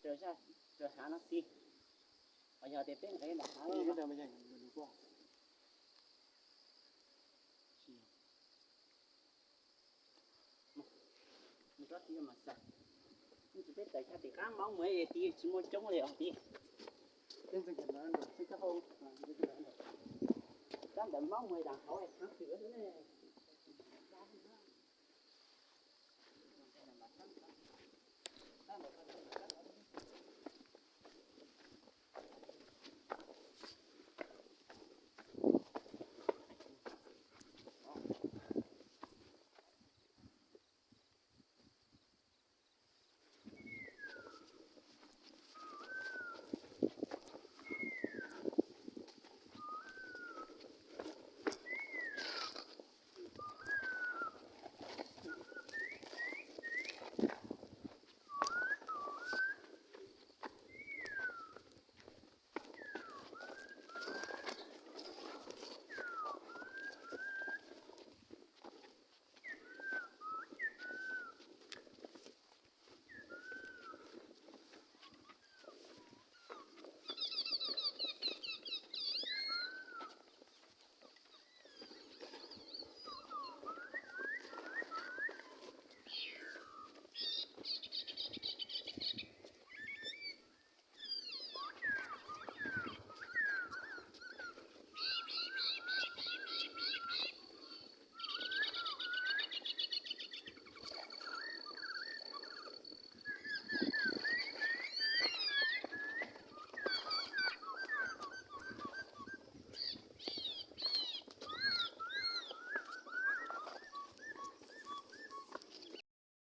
Rau zaj, rau hav no xwb. Os, yog tias peb nqes ntawm hav no, mus tsob tid mas xav, tsis peb tawm kiag tim qab Moob mus es tid tsis muaj coob li os tid. Tab ntawm Moob mus tas hauv es thaav twm ne.